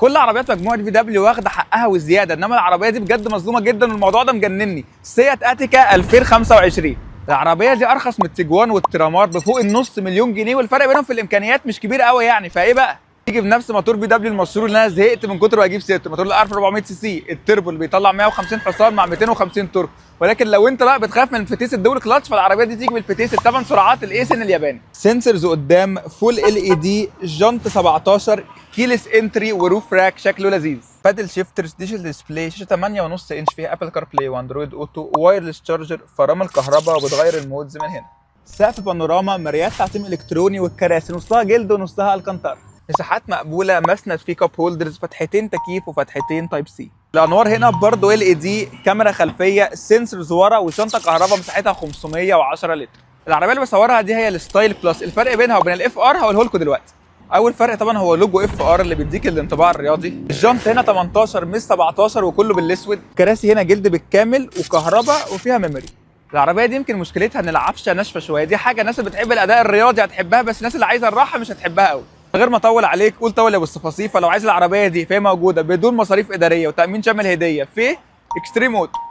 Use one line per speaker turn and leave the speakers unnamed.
كل عربيات مجموعة VW واخده حقها وزياده، انما العربية دي بجد مظلومة جدا والموضوع ده مجنني. سيات اتيكا 2025، العربية دي ارخص من التيجوان والترامار بفوق النص مليون جنيه، والفرق بينهم في الامكانيات مش كبير قوي يعني. فايه بقى؟ تيجي بنفس موتور VW المشهور اللي انا زهقت من كتر ما اجيب سيرته، موتور ال 1400 سي سي التربو اللي بيطلع 150 حصان مع 250 torque. ولكن لو انت بقى بتخاف من فتيس ال dual clutch، فالعربيه دي تيجي بالفتيس الثمان سرعات الايسن الياباني. sensors قدام، full LED، جنط 17، keyless entry و roof rack شكله لذيذ، paddle shifters، digital display، شاشة 8.5 انش فيها Apple CarPlay و Android Auto، wireless charger، فرامل كهرباء وبتغير ال modes من هنا، سقف بانوراما، مرايات تعتيم الكتروني، والكراسي نصها جلد ونصها الكانتارا. مساحات مقبوله، مسند فيه cup holders، فتحتين تكييف وفتحتين Type C. الانوار هنا برضه LED، كاميرا خلفيه، sensors ورا، وشنطه كهرباء مساحتها 510 لتر. العربية اللي بصورها دي هي ال Style Plus. الفرق بينها وبين ال FR هقوله لكم دلوقتي. اول فرق طبعا هو logo FR اللي بيديك الانطباع الرياضي. الجنط هنا 18 مش 17 وكله بالاسود. كراسي هنا جلد بالكامل وكهرباء وفيها memory. العربية دي يمكن مشكلتها ان العفشه ناشفة شويه. دي حاجة الناس اللي بتحب الاداء الرياضي هتحبها، بس الناس اللي عايزه الراحة مش هتحبها قوي. من غير ما اطول عليك، قول طول يا ابو الصفاصيفه. لو عايز العربية دي فهي موجودة بدون مصاريف ادارية وتامين شامل هديه في Extreme Auto.